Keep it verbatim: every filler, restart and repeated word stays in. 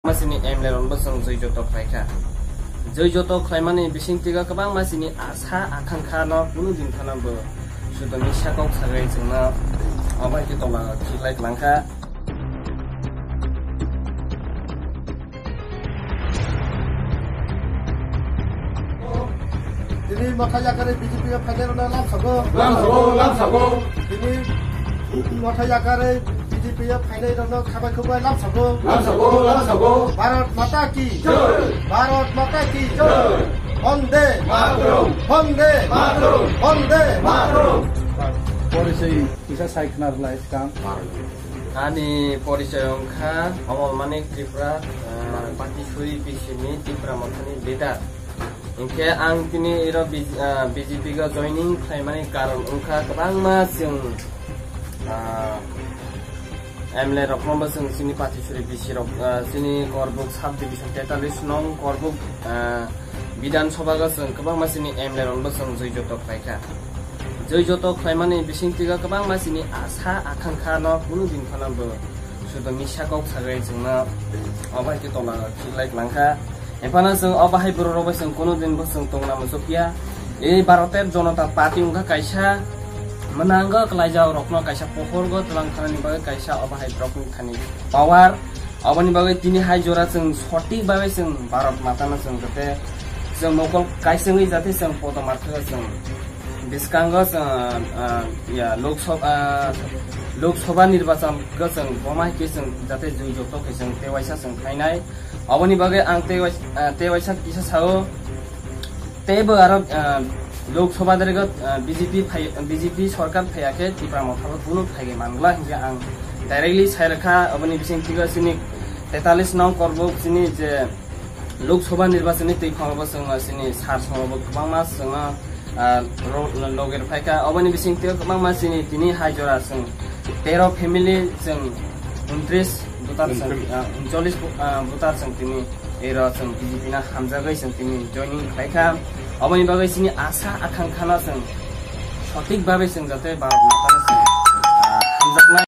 Masini M L A rokbo chwng joi joto khlaikha. Joi joto khlaimani bisingtwi kwbangma chini asa akankha no kunu din phano bo sudo misa kok sagwi chwngno obo hai khe tola khiklai kwlangkha. Tini motha yakarwi B J P o phainai rokno lamsokgo. Lamsokgo, lamsokgo. Tini motha yakarwi B J P o phainai rokno khabai khukbai lamsokgo. Lamsokgo, lamsokgo. Bharat Mata ki jai. Bharat Mata ki jai. Vande Mataram. Vande Mataram. Vande Mataram. Porichoi kisa sai khna rwlai swkang. Ani porichoi wngkha Amal Manik Tripura, ah, Patisuri B C ni Tipra Mothani leader. Hinkhe ang tini iro B J, ah, B J P o joining khlaimani karon wngkha kwbangma chwng, ah, M L A rokno bo chwng chini Patisuri B C rok, ah, chini Korbuk sub division tetalis nong Korbuk, ah, Bidhan Sabha o chwng kwbangma chini M L A rokno bo chwng joi joto khlaikha. Joi joto khlaimani bisingtwi o kwbangma chini asa akankha no kunu din phano bo sudo misa kok sagwi chwngno obo hai khe tola khiklai kwlangkha. Ephano chwng obo hai borok rok bai chwng kunu din bo chwng tongna muchukya. Ei Bharoter Janata Party wngkha kaisa mwnango kwlaijak rokno kaisa pohorgo twlang thanani bagwi kaisa obo hai borokni thani power. Oboni bagwi tini hai jora chwng sotik bagwi chwng Bharat Matano chwng jate chwng mokol kaisingwi jate chwng podo marthago chwng bwskango chwng, ah, ya, Lok Sabha, ah, Lok Sabha nirbachan go chwng boma hai khe chwng jate joi joto khe chwng tei waisa chwng khlainai. Oboni bagwi ang tei wais-, ah, tei waisa kisa sao, tei bo aro, ah, Lok Sabha darigo, ah, B J P phai, B J P sorkar phaiya khe Tipra Motha bo kunu phaiwi mangla hinkhe ang directly sai rwkha. Oboni bisingtwi o chini tetalis nong Korbuk chini je Lok Sabha nirbachani twi phano bo chwng chini sar songo bo kwbangma chwngno, ah, ro-, loger phaikha. Oboni bisingtwi o kwbangma chini tini hai jora chwng tero family chwng untris voter chwng, ah, uncholis, ah, voter chwng tini ero chwng B J P no hamjagwi chwng tini joining khlaikha. Oboni bagwi chini asa akankha no chwng sotik babe chwng jate Bharat Matano chwng, ah, hamjaknai.